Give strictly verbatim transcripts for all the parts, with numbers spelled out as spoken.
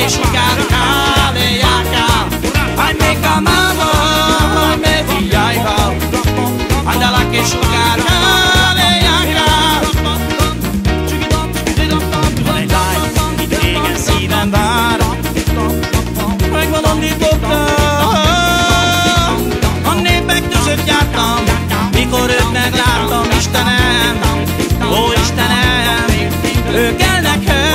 Sugár kávéjá ká, aj me kamamo, aj me fiáiba, anda la ke sugár kávéjá ká. Van egy lány, kit régen szívem vár. Megbolondította a népek között jártam, mikor őt megláttam, Istenem, ó Istenem, Örülj nekem.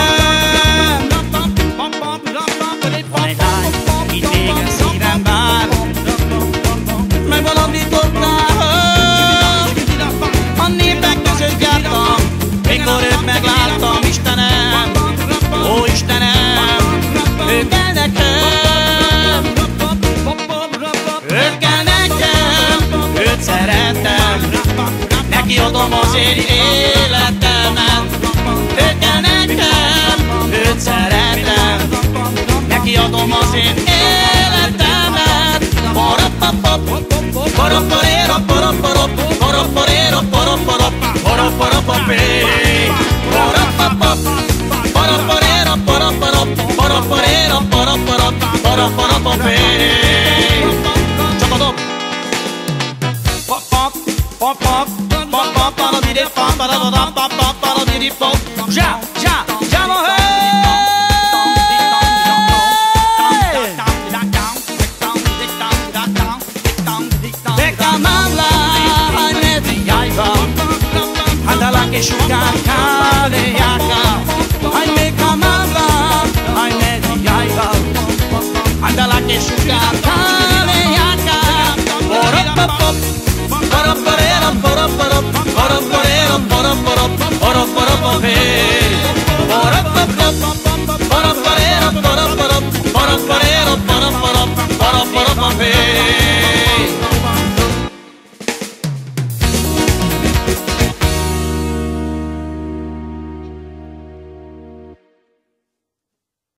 Van egy lány, kit régen szívem vár. Megbolondítottál, a népek között jártam, mikor őt megláttam, Istenem, ó Istenem, örülj nekem. Örülj nekem, őt szeretem, neki adom az én életemet. Örülj nekem, őt szeretem, neki adom az én életemet. Parapapap, paraparera, paraparap, paraparera, paraparap, paraparapapé. Parapapap, paraparera, paraparap, paraparera, paraparap, paraparapapé. Csapatoknak. Pap, pap, pap, pap, pap, pap, parabidi, pap, parabada, pap, pap, parabidi, pap. Zsá, zsá.